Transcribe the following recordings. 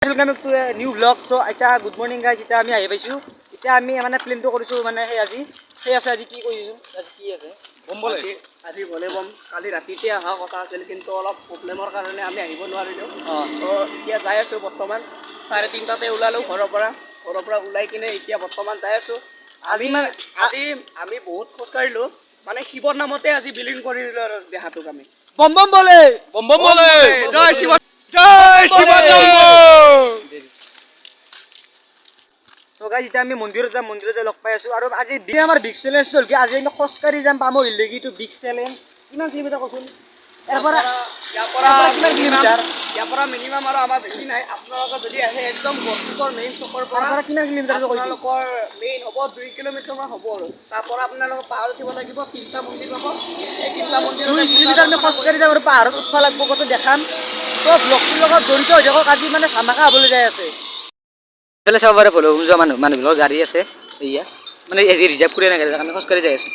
Welcome to a new vlog. So এতিয়া good morning guys. এতিয়া আমি আহি পাইছোঁ। এতিয়া আমি মানে প্লেনটো কৰিছোঁ, মানে সেই আজি সেই আছে, আজি কি কৰিছোঁ, আজি কি আছে? আজি ভলেবম। কালি ৰাতিতে অহা কথা আছিল, কিন্তু অলপ প্ৰব্লেমৰ কাৰণে আমি আহিব নোৱাৰিলোঁ। তো এতিয়া যাই আছোঁ বৰ্তমান। 3:30তে ওলালোঁ ঘৰৰ পৰা। ঘৰৰ পৰা ওলাই কিনে এতিয়া বৰ্তমান যাই আছোঁ। আজি মানে আজি আমি বহুত খোজকাঢ়িলোঁ, মানে শিৱৰ নামতে আজি বিলীন কৰি দিলোঁ আৰু দেহাটোক আমি। বম বম বলে। বম বম বলে। জয় শিৱ, জয় শিৱ। চ' গাইজ, এতিয়া আমি মন্দিৰত যাম। মন্দিৰত যাই লগ পাই আছোঁ। আৰু আজি আমাৰ বিগ চেলেঞ্জ হ'ল কি, আজি আমি খোজকাঢ়ি যাম পামহিলৈকে। এইটো বিগ চেলেঞ্জ। কিমান কিলোমিটাৰ কচোন ইয়াৰ পৰা? ইয়াৰ পৰা ইয়াৰ পৰা কিমান কিলোমিটাৰ? ইয়াৰ পৰা মিনিমাম আৰু আমাৰ বেছি নাই। আপোনালোকে যদি আহে একদম গড়চুকৰ মেইন চকৰ তাৰ পৰা পৰা কিমান কিলোমিটাৰ কৈছোঁ? আপোনালোকৰ মেইন হ'ব 2 কিলোমিটাৰ মান হ'ব। আৰু তাৰ পৰা আপোনালোকে পাহাৰ উঠিব লাগিব, তিনিটা মন্দিৰ পাব। এই তিনিটা মন্দিৰ 2 কিলোমিটাৰ আমি খোজকাঢ়ি যাম আৰু পাহাৰত উঠব লাগিব। কত দেখাম তো, ব্লগটোৰ লগত জড়িত হৈ থাকক। আজি মানে ধামাকা হ'বলৈ যাই আছে। এইফালে চাব পাৰে, ভলুকপুং যোৱা মানুহবিলাকৰ গাড়ী আছে। এয়া মানে আজি ৰিজাৰ্ভ কৰি নাই গাড়ী, আমি খোজকাঢ়ি যাই আছোঁ।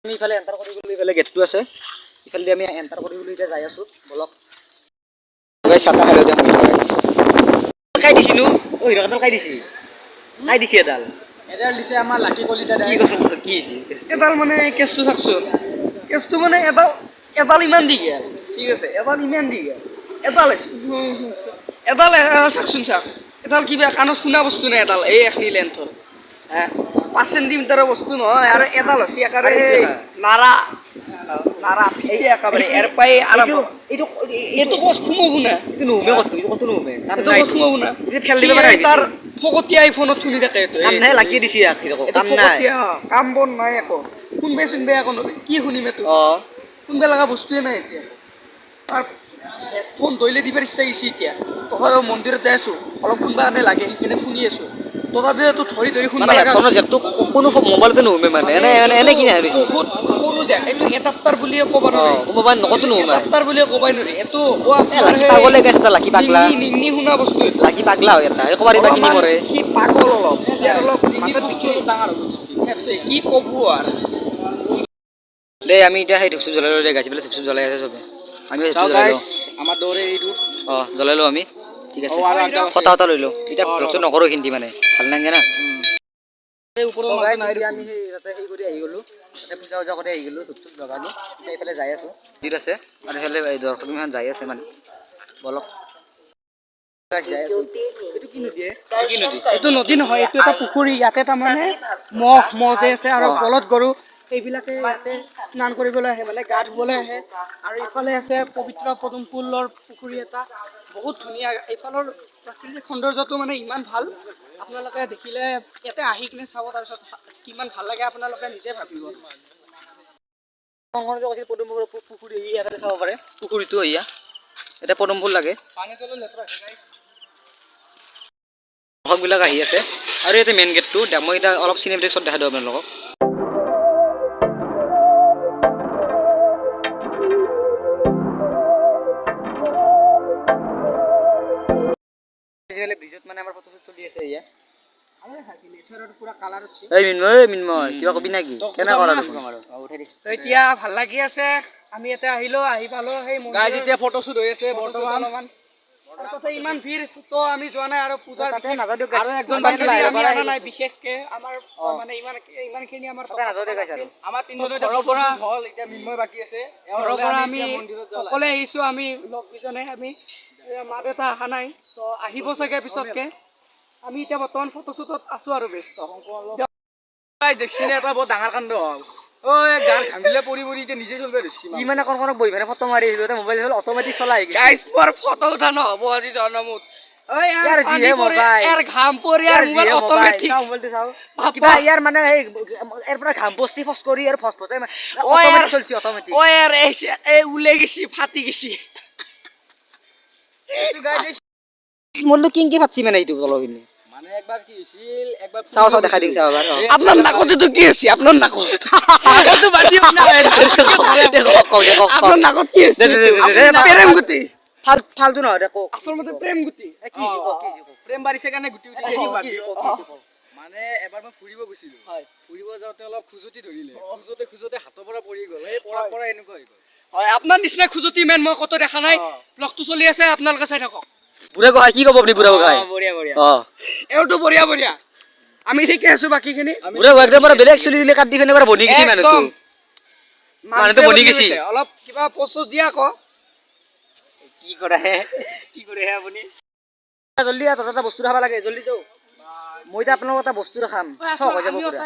আমি ইফালে এণ্টাৰ কৰি গ'লো। ইফালে গেটটো আছে, ইফালেদি আমি এণ্টাৰ কৰি গ'লো। এতিয়া যাই আছোঁ, বলক। চাহ তাহ খাই লৈ যাম। খাই দিছিনো অ, হীৰকডাল খাই দিছি, খাই দিছি এডাল। এডাল দিছে আমাৰ লাকি কলিতা। কি কৈছো, কি হৈছে? এডাল মানে কেছটো চাওকচোন, কেছটো মানে এডাল এডাল ইমান দীঘল, ঠিক আছে, এডাল ইমান দীঘল, এডাল আছে এডাল। এডাল চাওকচোন, চাওক, এডাল কিবা কাণত শুনা বস্তু নাই। এডাল এই এখিনি লেন্থৰ হে 5 চেণ্টিমিটাৰৰ বস্তু নহয়। আৰু এডাল হৈছে একেবাৰে সেই নাৰা নাৰা ফিকে একেবাৰে এৰ পাই আৰম্ভ। এইটো এইটো ক'ত সোমাব না? এইটো নুহুমে ক'তো, এইটো ক'তো নুহুমে। কাম এইটো নাই। ক'ত সোমাব না? এইটো ফেল দিব পাৰে। তাৰ ফকতীয়া আইফোনত শুনি থাকে এইটো। কাম নাই, লাকিয়ে দিছি ইয়াক সেইটো। এইটো কাম নাই। ফকতীয়া, অ, কাম বন নাই একো। শুনবে শুনবে একো নৰি, কি শুনিম এইটো? শুনবে লগা বস্তুৱে নাই এতিয়া। তাৰ হেডফোন দৈলে দিবাৰ ইচ্ছা গৈছে এতিয়া। তথাপিও মন্দিৰত যাই আছোঁ, অলপ শুনবা কাৰণে লাগে, সেইকাৰণে শুনি আছোঁ। তথাপিও এইটো ধৰি ধৰি শুনবা মানে লগা হেডফোনৰ হৈছে। জেকটো কোনো মোবাইলতে নুহুমে। মানে এনে কিনে আনিছে। বহুত সৰু জেক এইটো, এডাপ্টাৰ বুলিয়ে ক'ব নোৱাৰি। ক'ব নকতো নুহুমে। এডাপ্টাৰ বুলিয়ে ক'বই নোৱাৰি এইটো। অ, এ আপোনাৰ লাকি সেই পাগলে গাইছে, লাকি পাগলা। নিংনি নিংনি শুনা বস্তু এইটো। লাকি পাগলা হয় এটা, এই ক'বাৰ কিবা কিনি অলপমান মৰে। সি পাগল অলপ, ইয়াৰ অলপ মাথাত অলপ ডাঙৰ হ'ব। কি ক'ব আৰু। দে, আমি এতিয়া সেই ধূপ চুপ জ্বলাই লওঁ। গাইছে পেলাই ধূপ চুপ জ্বলাই আছে চবে। আমি ধূপ জ্বলাই লওঁ। আমাৰ দৌৰে এইটো। অ, জ্বলাই লওঁ আমি। ঠিক আছে। অ, আৰু এটা আছে। কথা এটা লৈ লওঁ এতিয়া। ব্লগটো নকৰোঁ কিন্তু মানে ভাল নালাগে না। ওপৰৰ মানুহ নাই। আমি সেই তাতে সেই কৰি আহি গ'লো, তাতে পূজা উজা কৰি আহি গ'লো, ধূপ চুপ লগালো। এতিয়া এইফালে যাই আছোঁ। মন্দিৰ আছে আৰু সেইফালে এই দৰ্শকখন যাই আছে। মানে বলক, যাই আছোঁ। এইটো কি নদী? এইটো কি নদী? এইটো নদী নহয়, এইটো এটা পুখুৰী। ইয়াতে তাৰমানে মহ মহ যে আছে আৰু বলদ গৰু সেইবিলাকে ইয়াতে স্নান কৰিবলৈ আহে, মানে গা ধুবলৈ আহে। আৰু ইফালে আছে পবিত্ৰ পদুম ফুলৰ পুখুৰী এটা, বহুত ধুনীয়া। এইফালৰ প্ৰাকৃতিক সৌন্দৰ্যটো মানে ইমান ভাল, আপোনালোকে দেখিলে ইয়াতে আহি কিনে চাব, তাৰপিছত কিমান ভাল লাগে আপোনালোকে নিজে ভাবিব। শংকৰদেৱে যে কৈছিল পদুম ফুলৰ পুখুৰী, ইয়াতে চাব পাৰে পুখুৰীটো। এয়া এতিয়া পদুম ফুল লাগে। পানীটো অলপ লেতেৰা হৈছে, guys। দৰ্শকবিলাক আহি আছে। আৰু ইয়াতে মেইন গেটটো মই এতিয়া অলপ চিনেমেটিক শ্বট দেখাই দিওঁ আপোনালোকক। ব্ৰিজত মানে আমাৰ ফটো চলি আছে এয়া। নেচাৰৰ পুৰা কালাৰ উঠছে। এই মিন্ময়, এই মিন্ময়, কিবা কবি নেকি? কেনে কৰা দেখোন, উঠাই দিছে। তো এতিয়া ভাল লাগি আছে। আমি ইয়াতে আহিলো, আহি পালো সেই Guys, মন্দিৰৰ এতিয়া ফটো শ্বুট হৈ আছে ফটো বৰ্তমান। অলপমান। আৰু তাতে ইমান ভিৰ, তো আমি যোৱা নাই আৰু পূজাৰ তাতে নাযাওঁ দিয়ক। আৰু একজন আমি বাকী আছে। আমি অনা নাই বিশেষকে আমাৰ মানে ইমানখিনি আমাৰ তাতে নাযাওঁ দে গাইছ আৰু। নাছিল। আমাৰ তিনিজনৰ ঘৰৰ পৰা হ'ল, এতিয়া মিন্ময় বাকী আছে। এওঁৰ ঘৰৰ হ'লে পৰা আমি আমি এতিয়া মন্দিৰত যোৱা অকলে আহিছো। আমি লগ কেইজনে আমি, এ, মা দেউতা অহা নাই, তো আহিব চাগে পিছতকে। আমি এতিয়া বৰ্তমান ফটোশ্বুটত আছো আৰু ব্যস্ত। লাগে। দেখছি নে, এটা বহুত ডাঙৰ কাণ্ড হ'ল। ঐ, গাৰ ঘামিলে পৰি পৰি এতিয়া নিজে চলিব ধৰছি। ই মানে কণ কণক বহি পেলাই ফটো মাৰি আহিলো, এটা মোবাইল অট'মেটিক চলাই আহি গৈছে। গাইছ, মোৰ ফটো উঠা নহ'ব আজি জনমত। ঐ, ইয়াৰ ইয়াৰ পানী যিহে পৰি, মোবাইল। ইয়াৰ ঘাম পৰি ইয়াৰ ইয়াৰ মোবাইল যিহে মোবাইল, অট'মেটিক। চাওঁ মোবাইলটো চাওঁ। কিবা ইয়াৰ মানে সেই ইয়াৰ পৰা ঘাম পচি ফচ কৰি আৰু ফচ ফচাই মানে অ, ইয়াৰ অট'মেটিক চলছি, অট'মেটিক। ঐ, ইয়াৰ এই ওলাই গৈছি, ফাটি গৈছি। মোৰটো কিংকি ফাটছি মানে এইটো তলখিনি। মানে একবাৰ কি হৈছিল, একবাৰ চাওঁ চাওঁ, দেখাই দিম, চাওঁ এবাৰ, অ। আপোনাৰ নাকত এইটো কি আছে? আপোনাৰ নাকত নাকতো বাদ দিয়ক না। দে, কওক, কওক, দে, কওক, কওক। আপোনাৰ নাকত কি আছে? দে, দে, দে, দে, দে, দে, প্ৰেম গুটি। ফাল্টু নহয় দে, কওক। আচলমতে প্ৰেম গুটি। এ, কি হৈছে, কওক, কি হৈছে, কওক। প্ৰেম বাঢ়িছে কাৰণে গুটি উঠিছে, কি বাদ হৈছে, দিয়ক। কওক, কি হৈছে, কওক। মানে এবাৰ মই ফুৰিব গৈছিলো। হয়। ফুৰিব যাওঁতে অলপ খজুতি ধৰিলে, খজুতে খজুতে হাতৰ পৰা পৰি গ'ল। সেই পৰাৰ পৰা এনেকুৱা হৈ গ'ল। হয়, আপোনাৰ নিচিনা খজুতি মেন মই ক'তো দেখা নাই। ব্লগটো চলি আছে, আপোনালোকে চাই থাকক। বুঢ়া গোহাঁই কি ক'ব আপুনি বুঢ়া গোহাঁই? বঢ়িয়া বঢ়িয়া। অ। এওঁটো বঢ়িয়া বঢ়িয়া, আমি ঠিকে আছো বাকীখিনি। বুঢ়া গোহাঁই একদম পুৰা বেলেগ, চুলি তুলি কাটি ফেনে পুৰা বনি গৈছে মানুহটো। একদম। মানুহটো বনি গৈছে। অলপ কিবা প্ৰচেছ দিয়া আকৌ। কি কৰে হে? কি কৰেহে আপুনি? জল্দি আহ, তহঁতৰ এটা বস্তু দেখাব লাগে, জল্দি যাওঁ। মই এতিয়া আপোনালোকক এটা বস্তু দেখাম, চক হৈ যাব পুৰা।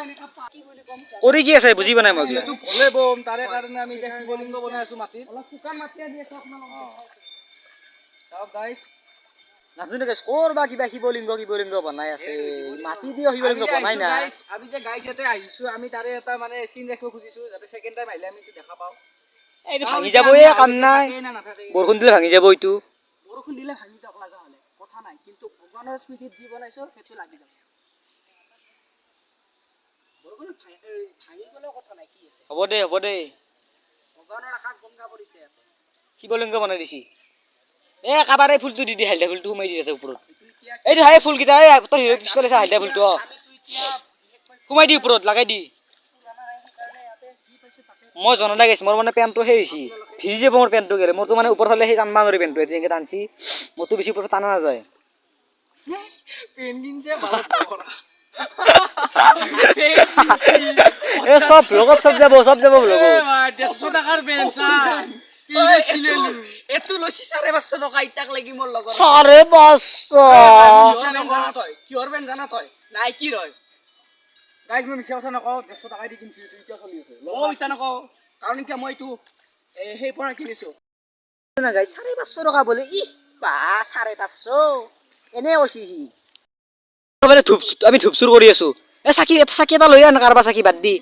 কৰি কি আছে বুজি পোৱা নাই মই এইগিলা। এইটো ভোলে বম, তাৰে কাৰণে আমি এতিয়া শিৱলিংগ বনাই আছো মাটিত। অলপ শুকান মাটি আনি আছো আপোনালোকক। চাওক গাইছ। নাজানো guys, ক'ৰ বা কিবা শিৱলিংগ শিৱলিংগ বনাই আছে, মাটি দিও শিৱলিংগ বনাই না। আমি যে গাইছ ইয়াতে আহিছো, আমি তাৰে এটা মানে চিন ৰাখিব খুজিছো, যাতে ছেকেণ্ড টাইম আহিলে আমি এইটো দেখা পাওঁ। এইটো ভাঙি যাব, এই কাম নাই। থাকে না নাথাকে। বৰষুণ দিলে ভাঙি যাব এইটো। বৰষুণ দিলে ভাঙি যাওক লগা হ'লে, কথা নাই, কিন্তু ভগৱানৰ স্মৃতিত যি বনাইছো সেইটো লাগি যাব। বৰষুণ ভাঙি গ'লেও কথা নাই, কি আছে। হ'ব দে, হ'ব দে। ভগৱানৰ আশাত গংগা পৰিছে ইয়াতে। শিৱলিংগ বনাই দিছি। এ কাবাৰ এই ফুলটো দি দি, হালধীয়া ফুলটো সোমাই দি তাতে ওপৰত। এইটো এতিয়া এইটো এই ফুলকেইটা, এই তই পিছফালে চা, হালধীয়া ফুলটো, অ। আমিতো এতিয়া বিশেষকৈ সোমাই দি, ওপৰত লগাই দি। জানা নাই, সেইকাৰণে ইয়াতে যি পাইছো তাকে। মই জনা নাই গৈছো, মোৰ মানে পেণ্টটো সেই হৈছে, ভিজি যাব মোৰ পেণ্টটো গেলে। মোৰতো মানে ওপৰ ফালে সেই টানবা নোৱাৰি পেণ্টটো, যেনেকৈ টানছি মোৰতো বেছি ওপৰত টানা নাযায়। পেন কিনছে ভাৰত কৰা। এ চব লগত চব যাব, চব যাব লগত। 150 টকাৰ পেন চা। এইটো লৈছি 550 টকা ইটাক লাগি মোৰ লগত। 550। কিহৰ পেন জানা তই? কিহৰ পেন জানা তই? নাইকিৰ হয়। গাইজ, মই মিছা কথা নকওঁ, 150 টকাই দি কিনছো, এইটো এতিয়া চলি আছে। ময়ো মিছা নকওঁ, কাৰণ কিয় মই এইটো সেই পৰা কিনিছো। 550 টকা বোলে, ই বা 550 এনে কৈছি সি। মানে ধূপ, আমি ধূপ চুৰ কৰি আছো। এ চাকি, চাকি এটা লৈ আন কাৰোবাৰ চাকি বাদ দি।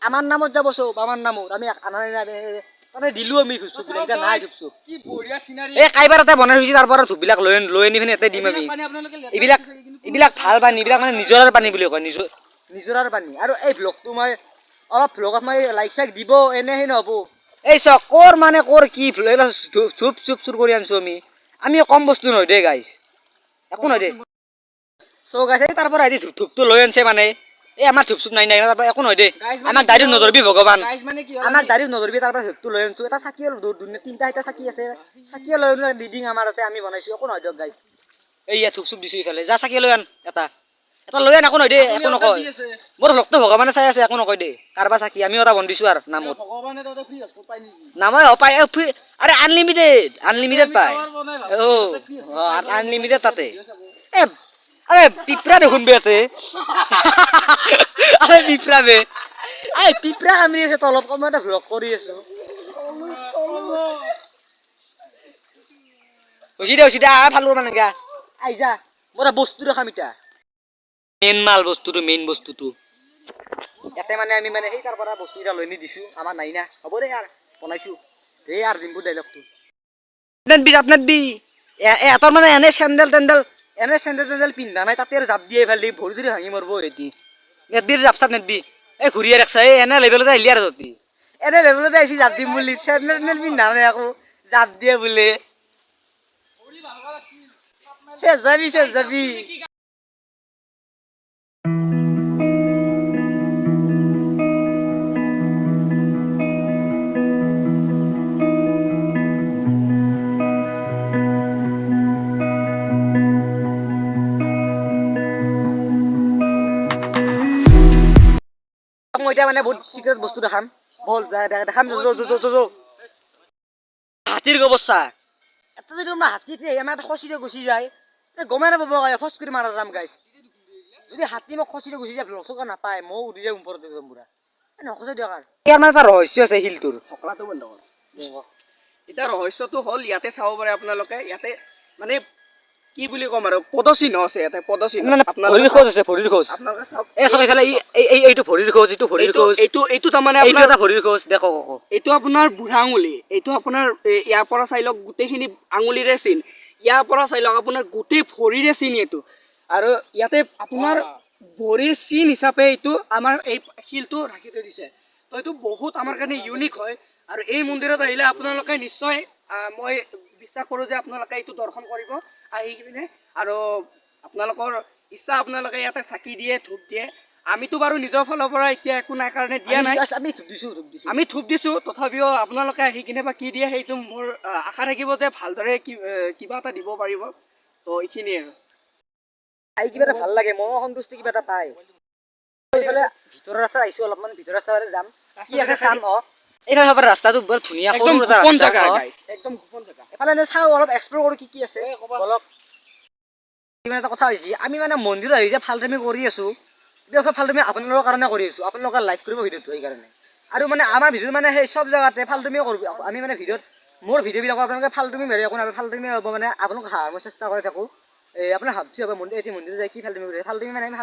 আমাৰ নামত যাব চব, আমাৰ নামত। আমি আনা নাই, মানে দিলো আমি ধূপ চুপ বিলাক, এতিয়া নাই ধূপ চুপ। কি বঢ়িয়া চিনাৰী। এই কাইবাৰ এটা বনাই থৈছি, তাৰ পৰা ধূপবিলাক লৈ লৈ আনি পিনে ইয়াতে দিম আমি। পানী আপোনালোকে লেতেৰা এইবিলাক কৰিছে, কিন্তু এইবিলাক ভাল পানী, এইবিলাক মানে নিজৰাৰ পানী বুলি কয়, নিজৰ নিজৰাৰ পানী। আৰু এই ভ্লগটো মই অলপ ভ্লগত মই লাইক চাইক দিব, এনে সেই নহ'ব। এই চাওক, ক'ৰ মানে ক'ৰ কি এইবিলাক ধূপ চুপ চুৰ কৰি আনিছোঁ আমি। আমি কম বস্তু নহয় দেই গাইজ, একো নহয় দেই। চ' গাইজ, এই তাৰ পৰা আহি ধূপটো লৈ আনিছে, মানে এই আমাৰ ধূপ চুপ নাই নাই, তাৰ পৰা একো নহয় দেই। Guys, মানে আমাক কি দাড়িত হ'ল? নধৰবি ভগৱান। গাইজ, মানে কি হ'ল? আমাক দাড়িত নধৰবি। তাৰ পৰা ধূপটো লৈ আনিছোঁ, এটা চাকি, তিনিটা চাৰিটা চাকি আছে, চাকিয়ে লৈ আনো, দি দিম আমাৰ তাতে, আমি বনাইছোঁ, একো নহয় দিয়ক গাইজ। এইয়া ধূপ চুপ দিছোঁ ইফালে, যা চাকি লৈ আন, এটা এটা লৈ আন, একো নহয় দেই, আপুনি একো order নকয়। দি আছে। মোৰ ভক্ত ভগৱানে চাই আছে, একো নকয় দেই। কাৰোবাৰ চাকি আমিও এটা বন্দিছো আৰু নামত। ভগৱানে তাতে ফ্ৰী হটস্পট পায় নেকি? নামত পায়, আৰে আনলিমিটেড, আনলিমিটেড আমি পায়। টাৱাৰ বনাই অ। ভাবছো, তাতে free hotspot পাই। আনলিমিটেড তাতে। এ আৰে পিপৰা দেখোন বে ইয়াতে, আৰে পিপৰা বে, আৰে পিপৰা কামুৰি আছে তলত। মই এটা ভ্লগ কৰি আছো। হৈছে দে, হৈছে দে, আহ ফালো মানে গা আহি যা, মই এটা বস্তু দেখাম এতিয়া, মেইন মাল বস্তুটো, মেইন বস্তুটো। ইয়াতে মানে আমি মানে সেই তাৰ পৰা বস্তুকেইটা লৈ নি দিছোঁ, আমাৰ নাই না, হ'ব দে আৰু বনাইছোঁ। এই আৰু ডিম্পু ডাইলগটো নেদবি, জাপ নেদবি। এহঁতৰ মানে এনে চেণ্ডেল তেণ্ডেল, এনে চেণ্ডেল তেণ্ডেল পিন্ধা নাই, তাতে আৰু জাপ দিয়ে ফেলি ভৰি চৰি ভাঙি মৰব সিহঁতি। নেদবি, জাপ চাপ নেদবি। এই ঘূৰিয়ে ৰাখছা, এই এনে লেভেলতে আহিলি আৰু তহঁতি এনে লেভেলতে আহিছি জাপ দিম বুলি, চেণ্ডেল তেণ্ডেল পিন্ধা নাই আকৌ জাপ দিয়ে বোলে। চেচ যাবি, চেচ যাবি। মই এতিয়া মানে বহুত চিক্ৰেট বস্তু দেখাম, ব'ল যা দেখাম, যো যো যো যো। হাতীৰ অৱস্থা এটা যদি কোনোবা হাতী আমাৰ এটা খচি গুচি যায়, গমেই নাপাব, ফচ কৰি মাৰা যাম গাইছ। যদি হাতী মোক খচি গুচি যায়, লচকা নাপায়, ময়ো উঠি যাম ওপৰতে যাম পুৰা। নখচে দিয়ক আৰু ইয়াৰ মানে এটা ৰহস্য আছে শিলটোৰ। সকলাটো বন্ধ কৰ। এতিয়া ৰহস্যটো হ'ল, ইয়াতে চাব পাৰে আপোনালোকে, ইয়াতে মানে কি বুলি ক'ম আৰু, পদচিহ্ন আছে ইয়াতে, পদচিহ্ন। মানে আপোনালোকে ভৰিৰ খোজ আছে, ভৰিৰ খোজ। আপোনালোকে চাওক। এই চাওক এইফালে, এই এইটো ভৰিৰ খোজ, এইটো ভৰিৰ এইটো খোজ। এইটো তাৰমানে এইটো আপোনাৰ এটা ভৰিৰ খোজ, দেখক আকৌ। এইটো আপোনাৰ বুঢ়া আঙুলি, এইটো আপোনাৰ ইয়াৰ পৰা চাই লওক গোটেইখিনি আঙুলিৰে চিন, ইয়াৰ পৰা চাই লওক আপোনাৰ গোটেই ভৰিৰে চিন এইটো। আৰু ইয়াতে আপোনাৰ ভৰিৰ চিন হিচাপে এইটো আমাৰ এই শিলটো ৰাখি থৈ দিছে। তো এইটো বহুত আমাৰ কাৰণে ইউনিক হয়। আৰু এই মন্দিৰত আহিলে আপোনালোকে নিশ্চয়, মই বিশ্বাস কৰোঁ যে আপোনালোকে এইটো দৰ্শন কৰিব আহি কিনে। আৰু আপোনালোকৰ ইচ্ছা, আপোনালোকে ইয়াতে চাকি দিয়ে, ধূপ দিয়ে। আমিতো বাৰু নিজৰ ফালৰ পৰা এতিয়া একো নাই কাৰণে দিয়া নাই। আমি ধূপ দিছোঁ, ধূপ দিছোঁ। আমি ধূপ দিছোঁ, তথাপিও আপোনালোকে আহি কিনে বা কি দিয়ে সেইটো মোৰ আশা থাকিব যে ভালদৰে কিবা এটা দিব পাৰিব। তো এইখিনিয়ে আৰু। আহি কিবা এটা ভাল লাগে, মনৰ সন্তুষ্টি কিবা এটা পায়। এইফালে ভিতৰৰ ৰাস্তাত আহিছো, অলপমান ভিতৰৰ ৰাস্তাৰে যাম, কি আছে চাম। অ, এইফালে চাব, ৰাস্তাটো বৰ ধুনীয়া। একদম সৰু এটা গোপন ৰাস্তা, জেগা অ। গাইছ, একদম গোপন জেগা। এফালে এনে চাওঁ, অলপ এক্সপ্ল'ৰ কৰোঁ কি কি আছে। বলক। ইমান এটা কথা হৈছে, আমি মানে মন্দিৰত আহি যে ফালটামি কৰি আছো, এইবিলাক চব ফালটামি আপোনালোকৰ কাৰণে কৰি আছো। আপোনালোকে লাইক কৰিব ভিডিঅ'টো, সেইকাৰণে। আৰু মানে আমাৰ ভিডিঅ'ত মানে সেই চব জেগাতে ফালটামিও কৰোঁ আমি। মানে ভিডিঅ'ত, মোৰ ভিডিঅ'বিলাকত আপোনালোকে ফালটামি মাৰি একো নাপায়, ফালটামি হ'ব। মানে আপোনালোক হাঁহাৰ মই চেষ্টা কৰি থাকোঁ। এই আপোনাৰ ভাবছি হ'ব, মন্দিৰ, এতিয়া মন্দিৰত যাই কি ফালটামি কৰে? ফালটামি মানে আমি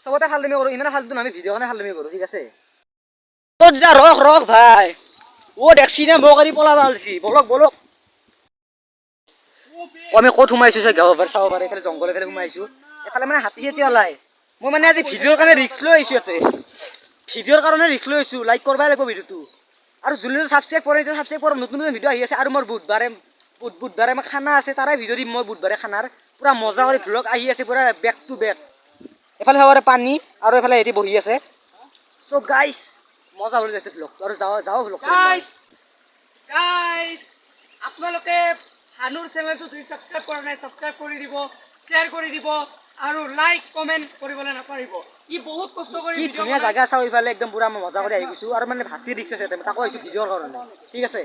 চবতে ফালটামি কৰোঁ। ইমান ফাল্টু নহয়, আমি ভিডিঅ' কাৰণে ফালটামি কৰোঁ, ঠিক আছে? ক'ত যা? ৰখ ৰখ ভাই। অ', দেখছি না, মোক এৰি পলাব আলছি। বলক বলক। আমি ক'ত সোমাইছো চাই গাঁৱৰ পাৰে, চাব পাৰে। এইফালে জংঘল, এইফালে সোমাইছো। এইফালে মানে হাতী চাতী ওলাই। মই মানে আজি ভিডিঅ'ৰ কাৰণে ৰিক্স লৈ আহিছো ইয়াতে। ভিডিঅ'ৰ কাৰণে ৰিক্স লৈ আহিছো। লাইক কৰবাই লাগিব ভিডিঅ'টো। আৰু যোনে ছাবস্ক্ৰাইব কৰে, এতিয়া ছাবস্ক্ৰাইব কৰক। নতুন নতুন ভিডিঅ' আহি আছে। আৰু মোৰ বুধবাৰে, বুধবাৰে মই খানা আছে, তাৰে ভিডিঅ' দিম মই। বুধবাৰে খানাৰ পূৰা মজা কৰি ভ্লগ আহি আছে, পূৰা বেক টু বেক। এফালে চাব পাৰে পানী, আৰু এফালে হেৰি বহি আছে। চ' গাইছ, মজা হৈ যাইছে ভ্লগ। আৰু যাওঁ যাওঁ ভ্লগ। গাইছ, গাইছ, আপোনালোকে ভানুৰ চেনেলটো যদি ছাবস্ক্ৰাইব কৰা নাই, ছাবস্ক্ৰাইব কৰি দিব, শ্বেয়াৰ কৰি দিব আৰু লাইক কমেণ্ট কৰিবলৈ নাপাহৰিব। ই বহুত কষ্ট কৰি কি ভিডিঅ' ধুনীয়া বনায়। জাগা চাওঁ ইফালে, একদম পুৰা মই মজা কৰি আহি গৈছো। আৰু মানে ভাতি ৰিক্স আছে ইয়াতে, তাকো আহিছো ভিডিঅ'ৰ কাৰণে, ঠিক আছে?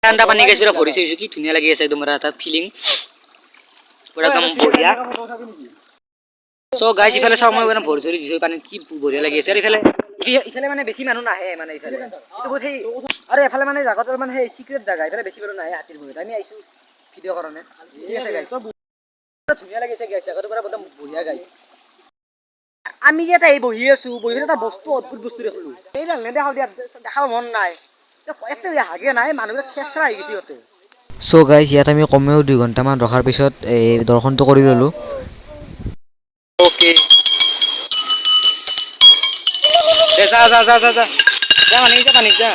ঠাণ্ডা পানী গাইছ, পুৰা ভৰি চাইছো, কি ধুনীয়া লাগি আছে একদম, পুৰা এটা ফিলিং, পুৰা একদম বঢ়িয়া। চ' গাইছ, ইফালে চাওঁ, মই মানে ভৰি চৰি দিছো পানীত, কি বঢ়িয়া লাগি আছে। আৰু ইফালে ইফালে মানে বেছি মানুহ নাহে, মানে ইফালে এইটো বহুত সেই। আৰু এফালে মানে জাগাটো মানে সেই চিক্ৰেট জাগা, ইফালে বেছি মানুহ নাহে হাতীৰ ভয়ত। আমি আহিছো ভিডিঅ' কাৰণে, ঠিক আছে গাইছ? ধুনীয়া লাগিছে গাইছ, জাগাটো পুৰা একদম বঢ়িয়া। গাইছ, আমি যে এটা এই বহি আছো, বহি পেলাই এটা বস্তু, অদ্ভুত বস্তু দেখিলো। এইডাল নেদেখাও দিয়া, দেখাব মন নাই। এতে হাগে নাই, মানুহবিলাক খেচৰা হৈ গৈছে সিহঁতে। চ' গাইজ, ইয়াত আমি কমেও 2 ঘণ্টামান ৰখাৰ পিছত এই দৰ্শনটো কৰি ল'লোঁ। অ'কে, দে, যা যা যা যা যা যা, পানী যা, পানী যা।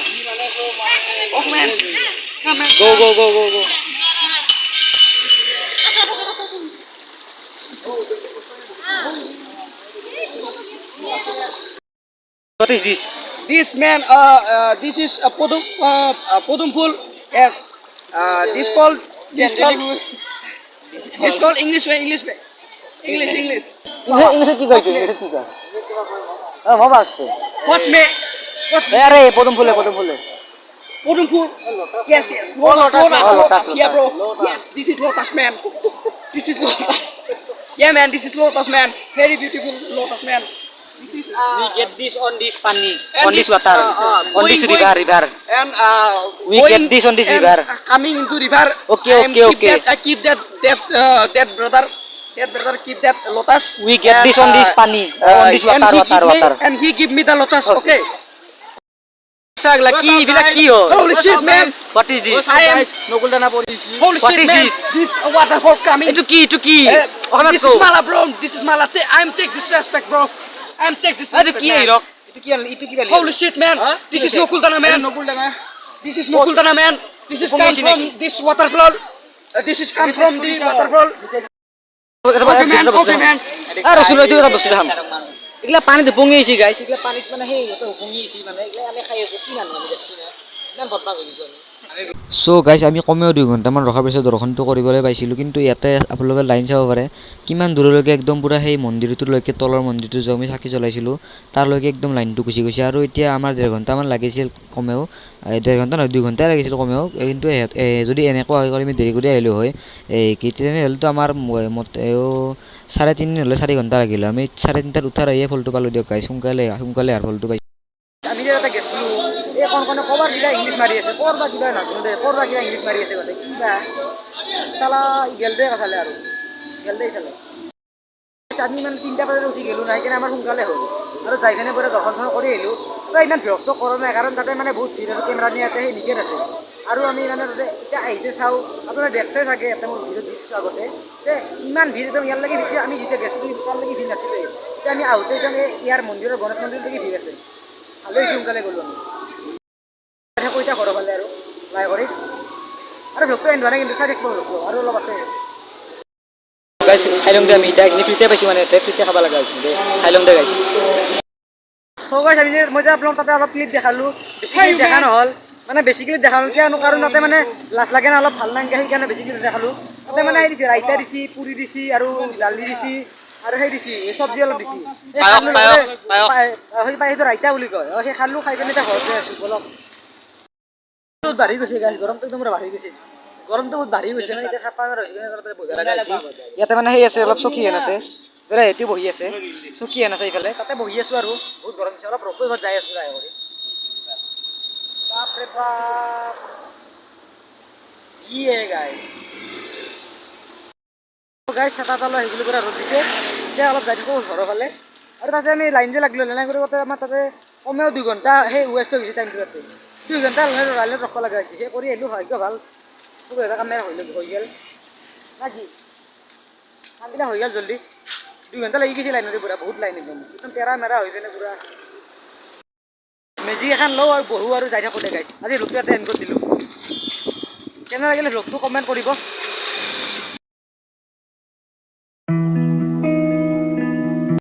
Oh man, come man. Go go go go go. What is this? This man, this is a podum phul. Yes. This called English way, English way. English, English. ইংলিছত কি কয়? ইংলিছত কি কয়? অ, মই পাইছো। What may? What? আৰে, পদুম ফুলে, পদুম ফুলে। Podum phul. Yes. Lotus, lotus, Oh, lotus. Lotus. Yeah, bro. Yes, this is lotus, man. This is lotus. Yeah, man. This is lotus, man. Very beautiful lotus, man. This is We get this on this pani, and on this this, water, on this going, river, going. River. And We going get this on this and, river. Coming into river. Okay, I am okay, keep okay. That, I keep that brother keep that lotus. We get And, this on this pani, on this and water, he water, give me, water. And he give me the lotus. Okay. Chagla কি, এইবিলাক কি হয়? Holy shit, man. What is this? I am নকুলদানা পৰিছি। Holy What shit, is man. This? This waterfall coming. এইটো কি? এইটো কি? অসমীয়াত This কওঁ। is mala, bro. This is mala. I'm take this respect, bro. I'm take this এইটো respect, কি? man. Rock, এইটো কি? এইটো কি? Holy shit, man. This is Nokuldana, man. নকুলদানা। This is Nokuldana, man. This is come from this waterfall. This is come from the waterfall. Okay, man. Okay, man. আৰু ৰচোন, এইটো এটা বস্তু দেখাম। এইগিলা পানীত উপঙি আহিছে গাইছ। এইগিলা পানীত মানে সেই সিহঁতে উপঙি আহিছে, মানে এইগিলা আমি খাই আছো। কি মানুহ আমি, দেখছি না, ইমান বদমাছ হৈ গৈছো আমি। চ' গাইজ, আমি কমেও 2 ঘণ্টামান ৰখাৰ পিছত দৰ্শনটো কৰিবলৈ পাইছিলোঁ। কিন্তু ইয়াতে আপোনালোকে লাইন চাব পাৰে কিমান দূৰলৈকে, একদম পূৰা সেই মন্দিৰটোলৈকে, তলৰ মন্দিৰটো য'ত আমি চাকি জ্বলাইছিলোঁ, তালৈকে একদম লাইনটো গুচি গৈছে। আৰু এতিয়া আমাৰ 1.5 ঘণ্টামান লাগিছিল কমেও, 1.5 ঘণ্টা নহয়, 2 ঘণ্টাই লাগিছিল কমেও। কিন্তু যদি এনেকুৱা হয় আমি দেৰি কৰি আহিলোঁ হয়, এই কি তেনেহ'লেতো আমাৰ মতেও 3.5 নহ'লে 4 ঘণ্টা লাগিল হয়। আমি 3:30ত উঠাৰ আহিয়ে ফলটো পালোঁ দিয়ক গাইজ, সোনকালে সোনকালে অহাৰ ফলটো পাইছোঁ। আমি যে তাতে গেছিলো, এই কণ কণে ক'ৰবাৰ কিবা ইংলিছ মাৰি আছে, ক'ৰবাৰ কিবা নাজানো দে, ক'ৰবাৰ কিবা ইংলিছ মাৰি আছে গোটেই কিবা। চালা গেল দে কথালে, আৰু গেল দে ইফালে। আমি মানে 3টা বজাত উঠি গ'লো নাই কিনে, আমাৰ সোনকালে হ'ল। আৰু যাই কিনে পুৰা দৰ্শন চৰ্শন কৰি আহিলোঁ। তই ইমান ভ্লগ চক কৰা নাই, কাৰণ তাতে মানে বহুত ভিৰ আৰু কেমেৰা নিয়া ইয়াতে সেই নিকেত আছে। আৰু আমি মানে তাতে এতিয়া আহিছে চাওঁ, আপোনালোকে দেখছে চাগে, ইয়াতে মোৰ ভিডিঅ' দিছোঁ আগতে যে ইমান ভিৰ একদম ইয়াৰ লাগি ভিৰ। আমি যেতিয়া গেছিলোঁ তাৰ লাগি ভিৰ নাছিলে। এতিয়া আমি আহোঁতে এতিয়া আমি ইয়াৰ মন্দিৰৰ, গণেশ মন্দিৰলৈকে ভিৰ আছে। ভালে হৈছে সোনকালে গ'লোঁ আমি। থাকোঁ এতিয়া ঘৰৰ ফালে আৰু লাহে কৰি। আৰু ভ্লগটো এণ্ড হোৱা নাই কিন্তু, চাই থাকিব ভ্লগটো, আৰু অলপ আছে। গাইছ, খাই ল'ম দে আমি এতিয়া। এইখিনি ফ্ৰীতে পাইছোঁ, মানে ইয়াতে ফ্ৰীতে খাব লগা হৈছে দে, খাই ল'ম দে গাইছ। চ' গাইছ, আমি মই যে আপোনালোক তাতে অলপ ক্লিপ দেখালোঁ, বেছি ক্লিপ দেখা নহ'ল। মানে বেছি ক্লিপ দেখা নহ'ল কিয়নো, কাৰণ তাতে মানে লাজ লাগে না অলপ, ভাল নালাগে, সেইকাৰণে বেছি ক্লিপ দেখালোঁ। তাতে মানে সেই দিছে, ৰাইতা দিছে, পুৰি দিছে আৰু দালি দিছে আৰু সেই দিছে, এই চব্জি অলপ দিছে। সেই পায়স, খালোঁ পায়স, লগতে- পায়স। সেই পায়স, সেইটো ৰাইতা বুলি কয়। সেই খালোঁ, খাই কেনে এতিয়া ঘৰত যাই আছোঁ। বলক। বহুত বাঢ়ি গৈছে গাইছ, গৰমটো একদম পুৰা বাঢ়ি গৈছে। গৰমটো বহুত বাঢ়ি গৈছে, মানে এতিয়া থাকবা নোৱাৰা হৈছে, কাৰণে তাতে বহিব লগা হৈছে। ইয়াতে মানে সেই আছে, অলপ চকী হেন আছে। ধৰা সিহঁতিও বহি আছে, চকী হেন আছে ইফালে, তাতে বহি আছোঁ আৰু বহুত গৰম দিছে। অলপ ৰখো, এবাৰ যাই আছোঁ লাহে কৰি। বাপৰে বাপ, ইয়ে গাইছ। গাইছ, ছাতা তালৈ আহি গ'লো, পুৰা ৰ'দ দিছে। এতিয়া অলপ যাই থাকোঁ ঘৰৰ ফালে। আৰু তাতে আমি লাইন যে লাগিলোঁ, লাইন কৰি তাতে আমাৰ তাতে কমেও 2 ঘণ্টা সেই ৱেষ্ট হৈ গৈছে টাইমটো। তাতে 2 ঘণ্টা লাইনত ৰখিব লগা হৈছে। সেই কৰি আহিলোঁ, ভাগ্য ভাল, চব এটা কামে হৈ গ'ল না কি, কামবিলাক হৈ গ'ল জল্দি। 2 ঘণ্টা লাগি গৈছে লাইনতে, পুৰা বহুত লাইন, একদম একদম তেৰা মেৰা হৈ কেনে পুৰা। মেজিক এখন লওঁ আৰু বহোঁ আৰু যাই থাকোঁ দে। গাইছ, আজি ভ্লগটো ইয়াতে এণ্ড কৰি দিলোঁ। কেনে লাগিলে ভ্লগটো কমেণ্ট কৰিব।